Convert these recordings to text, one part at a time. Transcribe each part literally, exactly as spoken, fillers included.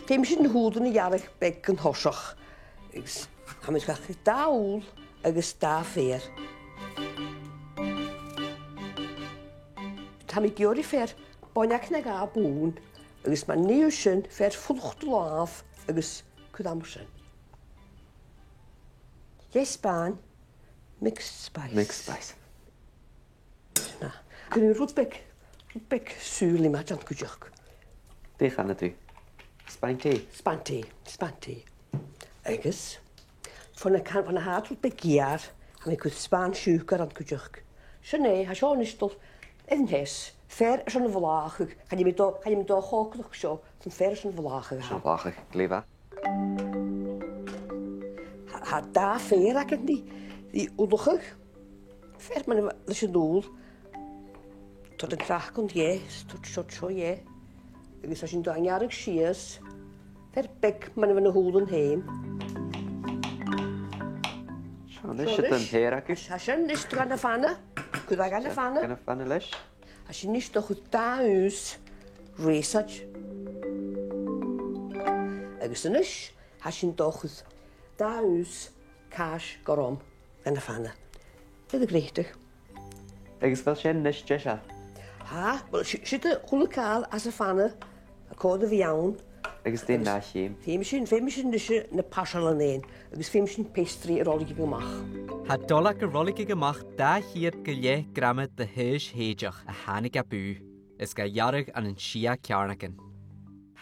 Feumaidh sinn na h-ùbhlan a ghearradh beag an toiseach. Agus tha mi a' cleachdadh dà ubhal agus dà pheur. Tha mi ag iarraidh fear boinneag no dhà bùrn, agus mar nì thu sin, fear fuileach do làmh agus cuir e mar sin. Deich spàin, mixed spice. Mixed spice. Na. Cuiridh mi rud beag, rud beag sùgh le maidean cuideachd. Dè chanadh tu? Spàin tì? Spàin tì, spàin tì. Agus, far na can-, far na tha iad rud beag geur, tha mi a' cur spàin siùcair ann cuideachd. Sin e, tha seo a-nis a' dol air an teas. Fear airson a bhlàthachadh. Chan eil mi dol, chan eil mi dol a chòcaireachd seo, 's e fear airson a bhlàthachadh. Airson a bhlàthachadh, glè mhath. Tha, tha dà pheur againn ri, ri ullachadh. Fear mar a bha, leis an ubhal. Tha an craiceann dheth, tha seo, seo dheth. Agus tha sinn a' dol a ghearradh sìos. Fear beag mar a bha na h-ùbhlan fhèin. Seo a-nis, seo a-nis an t-aon pheur agaibh. Tha sin a-nis dhan a' phana. Cuir e dhan a' phana. Dhan a' phana leis. Tha sinn a-nis a' dol a chur dà unns reasaid. Agus a-nis, tha sinn a' dol a chur dà unns càis gorm dhan a' phana. Air a ghreutadh. Agus a bheil sin a-nis deiseil? Tha, uill, si-, siud a h-uile càil às a' phana, a' còrr a bhith ann. Agus dè an ath cheum? Feumaidh sinn, feumaidh sinn a-nis na parsalan fhèin, agus feumaidh sinn pastry a roiligeadh a-mach. Tha Dolag a' roiligeadh a-mach dà cheud gu leth grama de thaois shèideach a thàinig à bùth, is ga ghearradh ann an sia ceàrnagan.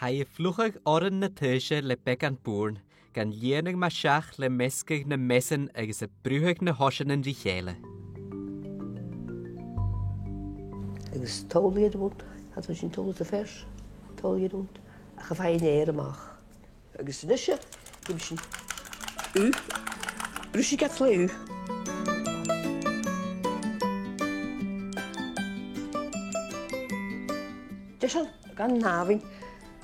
Tha i a' fliuchadh òran na taoise le beagan bùrn, gan lìonadh mu seach le measgachadh nam measan agus a' brùthadh na h-oiseanan ri chèile. Agus toll iad a-muigh, tha sinn toll sa fhears, toll iad a-muigh, ach a' faighinn air a-mach. Agus a-nise, gheibh sinn ugh, bruisidh iad le ugh. Deiseil dhan àmhainn,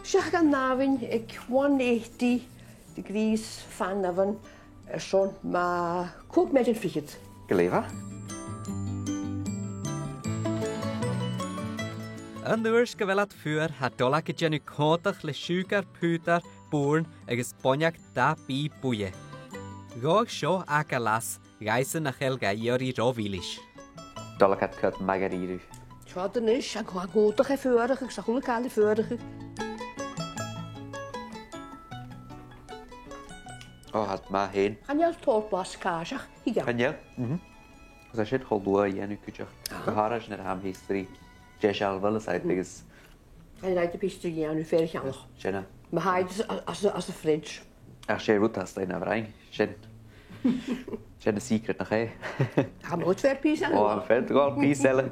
seachad dhan àmhainn aig one eighty degrees fan oven airson mu chòig mionaidean fichead. Glè mhath. An uair 's gu bheil iad fuar, tha Dolag a' dèanamh còmhdach le siùcar pùdair, bùrn agus boinneag dà bhìdh buidhe. Gheibh seo a' glas, gheibh sinn a' chèile ga iarraidh ro mhilis. Dolag, tha iad math dha-rìribh. Seo a-nis, tha e còmhdach air fuarachadh, agus a h-uile càil air fuarachadh. Ò, tha iad math fhèin. Chan eil tòrr blas càise, ach thig e. Chan eil? Mhm. Agus tha sin cho luath a dhèanamh cuideachd. Aha. Gu h-àraidh nuair a tha am pastry deiseil, a bheil fhios agad, agus chan eil e ag pastry a dhèanamh fìor cheannach. Sin e. Ma tha iad às, às, às a' fridge. Ach 's e rud a tha a-staigh na bhroinn. Sin, sin an secret, nach e? Tha mi a' faighinn pìos eile. Ò, tha mi a' faighinn pìos eile.